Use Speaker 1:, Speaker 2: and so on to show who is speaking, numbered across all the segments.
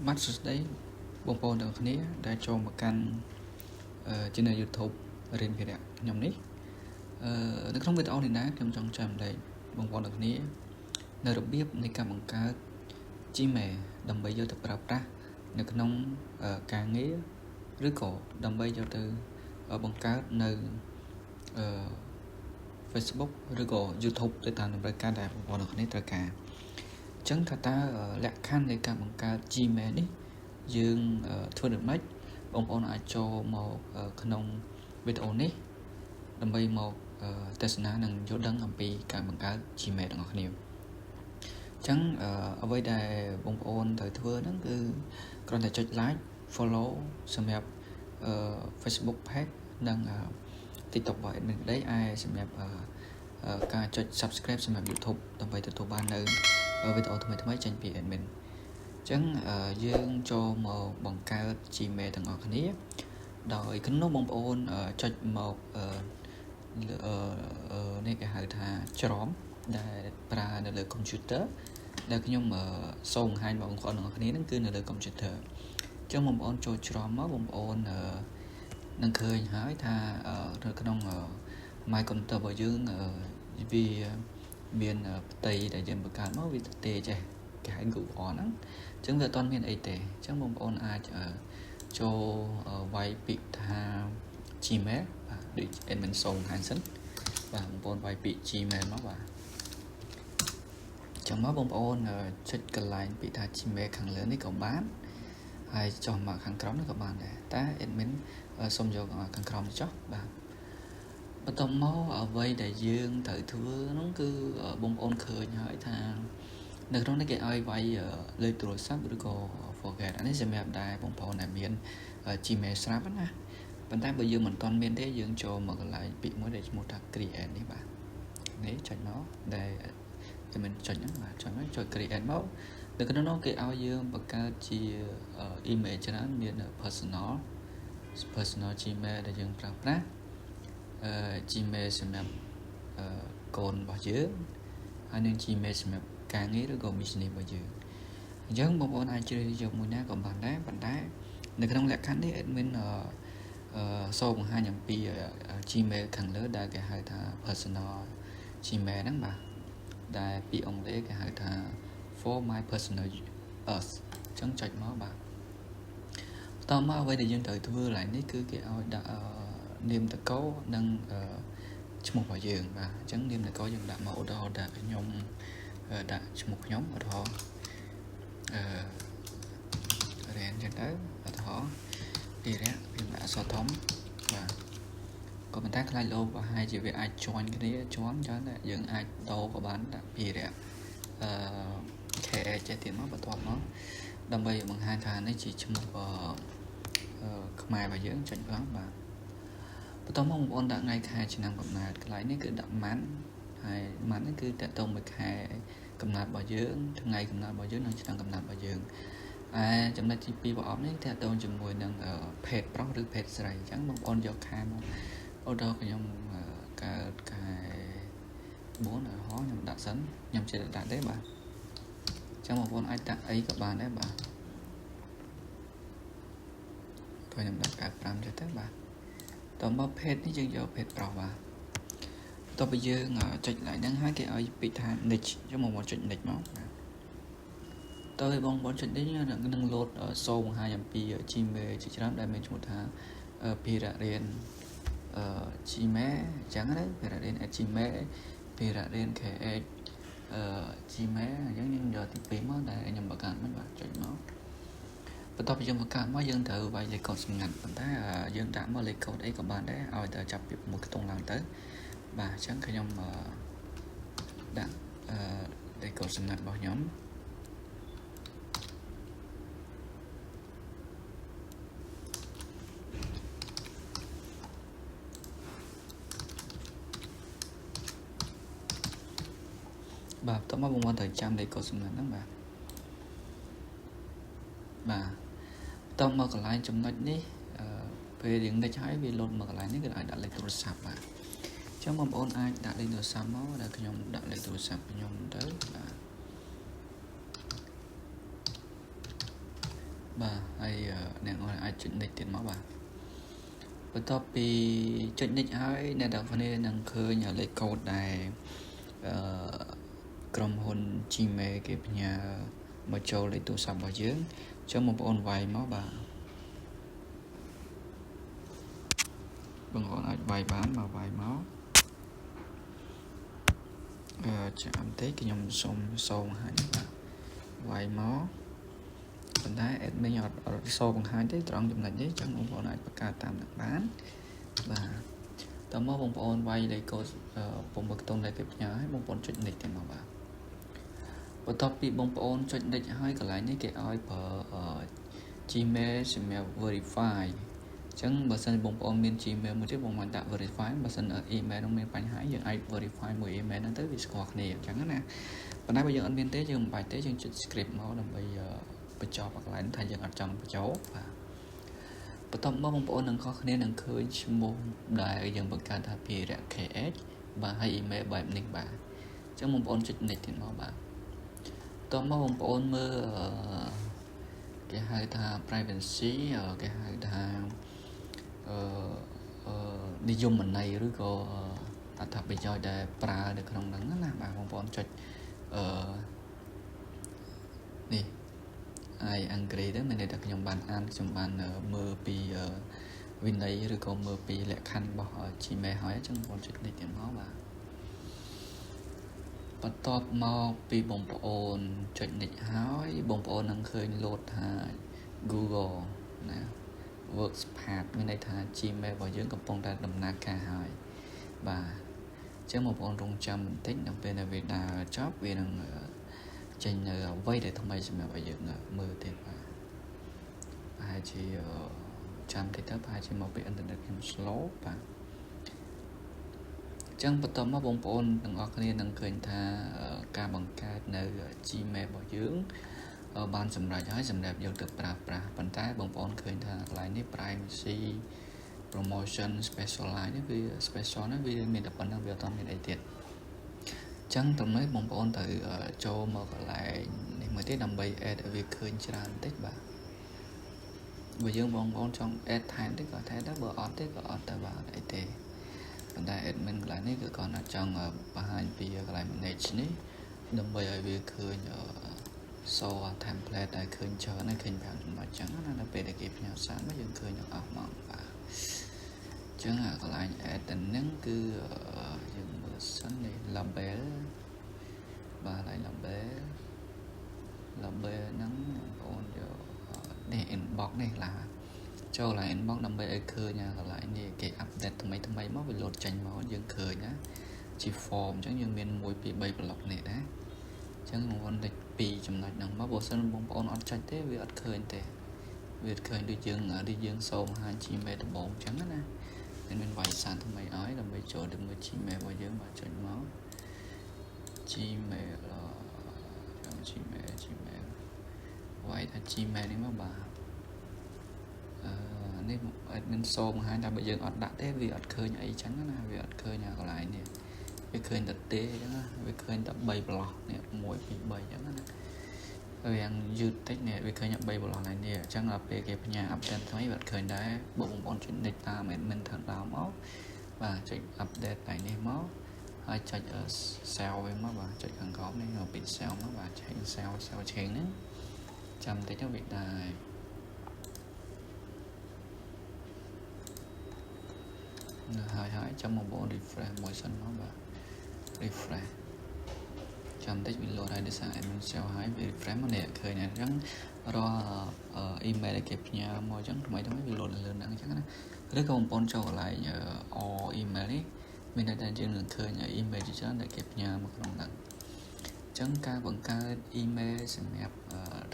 Speaker 1: បាទសួស្តីបងប្អូនទាំងគ្នាដែលចូលមកកាន់ channel YouTube រៀនភារៈខ្ញុំនេះនៅក្នុងវីដេអូនេះដែរខ្ញុំចង់ចែករំលែកបងប្អូនទាំងគ្នានៅរបៀបនៃការបង្កើត Gmail ដើម្បីយកទៅប្រើប្រាស់នៅក្នុងការងារឬក៏ដើម្បីយកទៅបង្កើតនៅអឺ Facebook ឬក៏ YouTube ទៅតាមតម្រូវការដែលបងប្អូនទាំងគ្នាត្រូវការអញ្ចឹងថាតើលក្ខខណ្ឌនៃការបង្កើត Gmail នេះយើងធ្វើដូចម្ដេចបងប្អូនអាចចូលមកក្នុងវីដេអូនេះដើម្បីមកទស្សនានិងយល់ដឹងអំពីការបង្កើត Gmail ទាំងអស់គ្នាអញ្ចឹងអ្វីដែលបងប្អូនត្រូវធ្វើហ្នឹងគឺគ្រាន់តែចុច like follow សម្រាប់ Facebook page និង TikTok របស់ admin ក្តីឯសម្រាប់ការចុច subscribe សម្រាប់ YouTube ដើម្បីទទួលបាននៅវីដេអូថ្មីៗចេញពី admin អញ្ចឹងយើងចូលមកបង្កើត Gmail ទាំងអស់គ្នាដោយក្នុងនោះបងប្អូនចុចមកនេះគេហៅថា Chrome ដែលប្រើនៅលើ computer ដែលខ្ញុំសូមបង្ហាញបងប្អូនទាំងអស់គ្នានឹងគឺនៅលើ computer អញ្ចឹងបងប្អូនចូល Chrome មកបងប្អូននឹងឃើញហើយថានៅក្នុង my computer របស់យើងវាមានផ្ទៃដែលយើងបង្កើតមកវាទទេចេះគេហៅ Google ហ្នឹងអញ្ចឹងវាអត់ទាន់មានអីទេអញ្ចឹងបងប្អូនអាចចូលវាយពាក្យថា Gmail បាទដូច admin សូមបង្ហាញសិនបាទបងប្អូនវាយពាក្យ Gmail មកបាទចឹងមកបងប្អូនចុចកន្លែងពាក្យថា Gmail ខាងលើនេះក៏បានហើយចុះមកខាងក្រោមនេះក៏បានដែរតែ admin សូមយកខាងក្រោមនេះចុះបាទបន្ទាប់មកអ្វីដែលយើងត្រូវធ្វើនោះគឺបងប្អូនឃើញហើយថានៅក្នុងនេះគេឲ្យវាយលេខទូរស័ព្ទឬក៏ forget អានេះសម្រាប់ដែរបងប្អូនដែលមាន Gmail ស្រាប់ណាប៉ុន្តែបើយើងមិនទាន់មានទេយើងចូលមកកន្លែងពាក្យមួយដែលឈ្មោះថា create នេះបាទនេះចុចមកដែលតែមិនចុចហ្នឹងបាទចុចមកចុច create មកនៅក្នុងនោះគេឲ្យយើងបង្កើតជា email ច្រើនមាន personal Gmail ដែលយើងប្រើប្រាស់អឺ Gmail សម្រាប់កូនរបស់យើងហើយនិង Gmail សម្រាប់ការងារឬក៏ business របស់យើងអញ្ចឹងបងប្អូនអាចជ្រើសយកមួយណាក៏បានដែរប៉ុន្តែនៅក្នុងលក្ខខណ្ឌនេះ admin អឺសូមបង្ហាញអំពី Gmail ខាងលើដែលគេហៅថា personal Gmail ហ្នឹងបាទដែលពីអង់គ្លេសគេហៅថា for my personal use អញ្ចឹងចុចមកបាទបន្តមកអ្វីដែលយើងត្រូវធ្វើឡើយនេះគឺគេឲ្យដាក់នាមតកោនិងឈ្មោះរបស់យើងបាទអញ្ចឹងនាមតកោយើងដាក់មកឧទាហរណ៍ថាខ្ញុំដាក់ឈ្មោះខ្ញុំឧទាហរណ៍អឺរៀនអញ្ចឹងទៅឧទាហរណ៍ពីរៈខ្ញុំដាក់អក្សរធំបាទក៏ប៉ុន្តែខ្លាចលោប្រហែលជាវាអាចជន់គ្នាជន់ចឹងតែយើងអាចដូរក៏បានដាក់ពីរៈអឺ KH ចេះទៀតមកបន្ទាប់មកដើម្បីបង្ហាញថានេះជាឈ្មោះអឺខ្មែររបស់យើងចុចផងបាទបន្ទាប់មកបងប្អូនដាក់ថ្ងៃខែឆ្នាំកំណើតកន្លែងនេះគឺដាក់ម៉ាន់ហើយម៉ាន់នេះគឺតកតងមួយខែកំណើតរបស់យើងថ្ងៃកំណើតរបស់យើងនិងឆ្នាំកំណើតរបស់យើងឯចំណុចទី2ប្រអប់នេះតកតងជាមួយនឹងភេទប្រុសឬភេទស្រីអញ្ចឹងបងប្អូនយកខែមកឧទាហរណ៍ខ្ញុំកើតខែ4ឧទាហរណ៍ខ្ញុំដាក់សិនខ្ញុំចេះដាក់ទេបាទចឹងបងប្អូនអាចដាក់អីក៏បានដែរបាទតើខ្ញុំដាក់95ចុះទៅបាទតមកភេទនេះយើងយកភេទប្រុសបាទបន្ទាប់ពីយើងចុចឡើងហ្នឹងហើយគេឲ្យពាក្យថា next ចឹងបងប្អូនចុច next មកបាទតើបងប្អូនចុចនេះនឹងលោតសូបង្ហាញអំពី Gmail ជាច្រើនដែលមានឈ្មោះថាភិររៀនអឺ Gmail អញ្ចឹងណាភិររៀន @gmail ភិររៀន kh អឺ Gmail អញ្ចឹងខ្ញុំយកទី2មកដែលខ្ញុំបង្កើតមកបាទចុចមកបន្ទាប់ពីយើងបង្កើតមកយើងត្រូវវាយលេខកូដសម្ងាត់ប៉ុន្តែយើងដាក់មកលេខកូដអីក៏បានដែរឲ្យតែចាប់ពីមួយខ្ទង់ឡើងទៅបាទអញ្ចឹងខ្ញុំដាក់អឺលេខកូដសម្ងាត់របស់ខ្ញុំបាទបន្ទាប់មកបងប្អូនត្រូវចាំលេខកូដសម្ងាត់ហ្នឹងបាទបាទបន្ទាប់មកកន្លែងចំណុចនេះពេលយើងនិចហើយវាលោតមកកន្លែងនេះគឺឲ្យដាក់លេខទូរស័ព្ទបាទអញ្ចឹងបងប្អូនអាចដាក់លេខទូរស័ព្ទមកដែលខ្ញុំដាក់លេខទូរស័ព្ទខ្ញុំទៅបាទ បាទហើយអ្នកនរអាចចុច next ទៀតមកបាទបន្ទាប់ពីចុច next ហើយអ្នកទាំងគ្នានឹងឃើញលេខកូដដែលអឺក្រុមហ៊ុន Gmail គេផ្ញើមកចូលលេខទូរស័ព្ទរបស់យើងអញ្ចឹងបងប្អូនវាយមកបាទបងប្អូនអាចវាយបានមកវាយមកអឺចាំតិចខ្ញុំសុំសូមបង្ហាញបាទវាយមកប៉ុន្តែ admin អត់អត់សូបង្ហាញទេត្រង់ចំណុចនេះចឹងបងប្អូនអាចបង្កើតតាមនឹងបានបាទតមកបងប្អូនវាយលេខកូដ6ខ្ទង់ដែលគេផ្ញើឲ្យបងប្អូនចុច next ទៅមកបាទបន្ទាប់ពីបងប្អូនចុច next ហើយកន្លែងនេះគេឲ្យប្រើ Gmail សម្រាប់ verify អញ្ចឹងបើសិនបងប្អូនមាន Gmail មួយទៀតបងប្អូនដាក់ verify បើសិន email នោះមានបញ្ហាយើងអាច verify មួយ email ហ្នឹងទៅវាស្គាល់គ្នាអញ្ចឹងណាប៉ុន្តែបើយើងអត់មានទេយើងមិនបាច់ទេយើងចុច skip មកដើម្បីបញ្ចប់កន្លែងថាយើងអត់ចង់បញ្ចូលបាទបន្ទាប់មកបងប្អូននឹងខុសគ្នានឹងឃើញឈ្មោះដែលយើងបង្កើតថាភិរៈ KH បាទហើយ email បែបនេះបាទអញ្ចឹងបងប្អូនចុច next ទៀតមកបាទបន្ទាប់មកបងប្អូនមើលគេហៅថា privacy គេហៅថាអឺនិយមន័យឬក៏អត្ថប្រយោជន៍ដែលប្រើនៅក្នុងហ្នឹងណាបាទបងប្អូនចុចអឺនេះ I agree ទៅមានន័យថាខ្ញុំបានអានខ្ញុំបានមើលពីវិន័យឬក៏មើលពីលក្ខខណ្ឌរបស់ Gmail ហើយអញ្ចឹងបងប្អូនចុចនេះទៀតមកបាទបន្ទាប់មកពីបងប្អូនចុចនេះហើយបងប្អូននឹងឃើញលោតថា Google ណា Workspace មានន័យថា Gmail របស់យើងកំពុងតែដំណើរការហើយបាទអញ្ចឹងបងប្អូនរងចាំបន្តិចដល់ពេលដែលវាដើរចប់វានឹងចេញនៅអ្វីដែលថ្មីសម្រាប់ឲ្យយើងមើលទៀតបាទប្រហែលជាចាំតិចទៅប្រហែលជាមកពីអ៊ីនធឺណិតខ្ញុំ slow បាទអញ្ចឹងបន្ទាប់មកបងប្អូនទាំងអស់គ្នានឹងឃើញថាការបង្កើតនៅ Gmail របស់យើងបានសម្រេចហើយសម្រាប់យកទៅប្រើប្រាស់ប៉ុន្តែបងប្អូនឃើញថាកន្លែងនេះ privacy promotion specialize នេះវា special នេះវាមានតែប៉ុណ្្នឹងវាអត់មានអីទៀតអញ្ចឹងត្រង់នេះបងប្អូនត្រូវចូលមកកន្លែងនេះមួយទៀតដើម្បី add ឲ្យវាឃើញច្រើនបន្តិចបាទបើយើងបងប្អូនចង់ add ថែមតិចក៏ថែមដែរបើអត់ទេក៏អត់ទៅបាទអីទេប៉ុន្តែ admin កន្លែងនេះគឺគាត់ចង់បង្ហាញពីកន្លែង manage នេះដើម្បីឲ្យវាឃើញ show template ដែលឃើញច្រើនហើយឃើញ5ចំណុចចឹងណាដល់ពេលដែលគេផ្ញើសារមកយើងឃើញទាំងអស់មកបាទអញ្ចឹងកន្លែង add ទៅនឹងគឺយើងមើលសិននេះ label បាទកន្លែង label label ហ្នឹងបងប្អូនយកនេះ inbox នេះឡាចូលកន្លែង inbox ដើម្បីឲ្យឃើញកន្លែងនេះគេ update ថ្មីថ្មីមកវាលោតចេញមកយើងឃើញណាជា form អញ្ចឹងយើងមាន1 2 3 block នេះណាអញ្ចឹងបងប្អូនតិចពីចំណុចហ្នឹងមកបើសិនបងប្អូនអត់ចុចទេវាអត់ឃើញទេវាឃើញដូចយើងសូមហា Gmail ដំបូងអញ្ចឹងណាមានវាយសារថ្មីឲ្យដើម្បីចូលទៅមើល Gmail របស់យើងបាទចុចមក Gmail ចូល Gmail Gmail វាយថា Gmail នេះមកបាទអឺនេះ admin សូមបង្ហាញថាបើយើងអត់ដាក់ទេវាអត់ឃើញអីចឹងណាវាអត់ឃើញអាកន្លែងនេះវាឃើញតែទេអញ្ចឹងណាវាឃើញតែ3ប្លោះនេះ1 2 3អញ្ចឹងណាវាយឺតតិចនេះវាឃើញ3ប្លោះឡើយនេះអញ្ចឹងដល់ពេលគេផ្ញើ update ថ្មីវាអត់ឃើញដែរបងប្អូនចុច next តាម admin ខាងដើមមកបាទចុច update ដៃនេះមកហើយចុច save វាមកបាទចុចខាងក្រោមនេះមកពី save មកបាទ change save save change ហ្នឹងចាំតិចទៅវាដែរនៅហើយហើយចាំបងប្អូន refresh មួយសិនមកបាទ refresh ចាំតិចវាលោតហើយដោយសារ admin save ហើយវា refresh មកនេះឃើញអញ្ចឹងរាល់ email ដែលគេផ្ញើមកអញ្ចឹងថ្មីថ្មីវាលោតលើហ្នឹងអញ្ចឹងណាឬក៏បងប្អូនចូលកន្លែង all email នេះមានន័យថាយើងនឹងឃើញ email ជាច្រើនដែលគេផ្ញើមកក្នុងហ្នឹងអញ្ចឹងការបង្កើត email សម្រាប់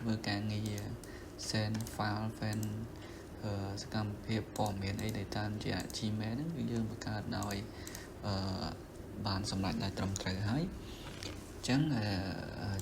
Speaker 1: ធ្វើការងារ send file send សកម្មភាពព័ត៌មានអីដែលតាមជា Gmail ហ្នឹងគឺយើងបង្កើតដោយអឺបានសម្រេចដោយត្រឹមត្រូវហើយអញ្ចឹង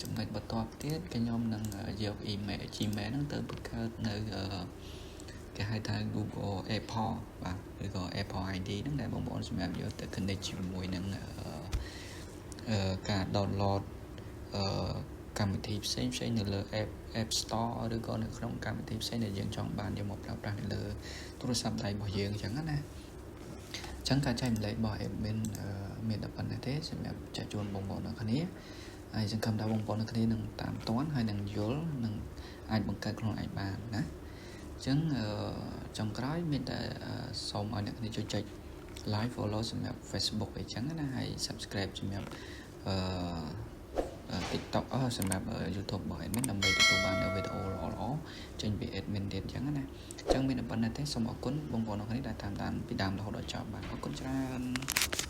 Speaker 1: ចំណុចបន្ទាប់ទៀតខ្ញុំនឹងយក email Gmail ហ្នឹងទៅបង្កើតនៅគេហៅថា Google Apple បាទឬក៏ Apple ID ហ្នឹងដែលបងប្អូនសម្រាប់យកទៅ connect ជាមួយនឹងការ download អឺ កម្មវិធីផ្សេងផ្សេងនៅលើ App Store ឬក៏នៅក្នុងកម្មវិធីផ្សេងដែលយើងចង់បានយកមកប្រើប្រាស់នៅលើទូរស័ព្ទដៃរបស់យើងអញ្ចឹងណាអញ្ចឹងការចែករំលែករបស់ admin មានតែប៉ុណ្ណេះទេសម្រាប់ចែកជូនបងប្អូនទាំងគ្នាហើយសង្ឃឹមថាបងប្អូនទាំងគ្នានឹងតាមទាន់ហើយនឹងយល់នឹងអាចបង្កើតខ្លួនឯងបានណាអញ្ចឹងចុងក្រោយមានតែសូមឲ្យអ្នកគ្នាជួយចុច like follow សម្រាប់ Facebook អីចឹងណាហើយ subscribe សម្រាប់អឺ TikTok អឺសម្រាប់ YouTube របស់ admin ដើម្បីទទួលបាននូវវីដេអូល្អៗចេញពី admin ទៀតអញ្ចឹងណាអញ្ចឹងមានតែប៉ុណ្ណេះទេសូមអរគុណបងប្អូនអរគ្នាដែលតាមដានពីដើមរហូតដល់ចប់បាទអរគុណច្រើន។